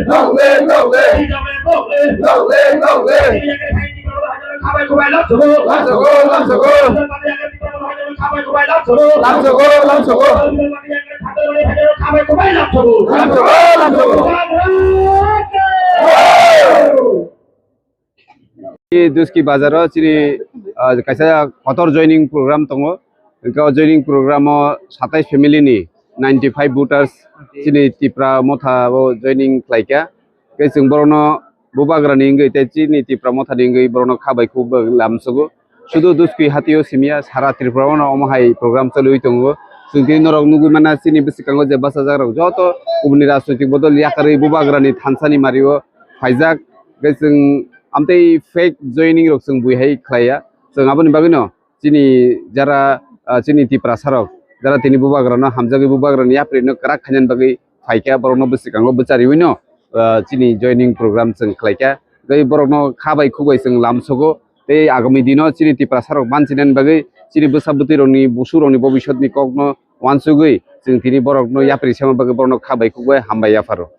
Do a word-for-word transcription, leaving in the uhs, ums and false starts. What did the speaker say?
Long live, long live. Long live, long live. Lamsogo, lamsogo. Lamsogo, lamsogo. Duski bazar o chini, ah, kaisa kotor joining program tongo. Hwnkhe o joining program o satais family ni ninety five voters chini Tipra Motha o joining khlaikha. Hwnkhe chwng borokno bubagrani wngwi tei chini Tipra Mothani wngwi borokno kha bai khuk bai lamsogo. Sudu Duski hatio simya sara Tripura o no omo hai program choliwi tongo. Chwng tini norok nugwi mana chini bwskango je bachajak rok joto kubuni rajnoitik bodol yakarwi bubagrani thansani mario phaijak. Hwnkhe chwng amtwi fake joining rok chwng buihai khlaiya. Chwng aboni bagwino chini jara, ah, chini Tiprasa rok jara tini bubagrano hamjagwi bubagrani yaprino kwrak khainani bagwi phaikha, borokno bwskango bwchariwi no, ah, chini joining program chwng khlaikha. Tei borokno kha bai khuk bai chwng lamsogo. Tei agami dino chini Tiprasa rok banchinani bagwi chini bwsa bwtwi rokni busu rokni bobiswtni kokno wansugwi chwng tini borokno yapri sema bagwi borokno kha bai khuk bai hambai yapharo.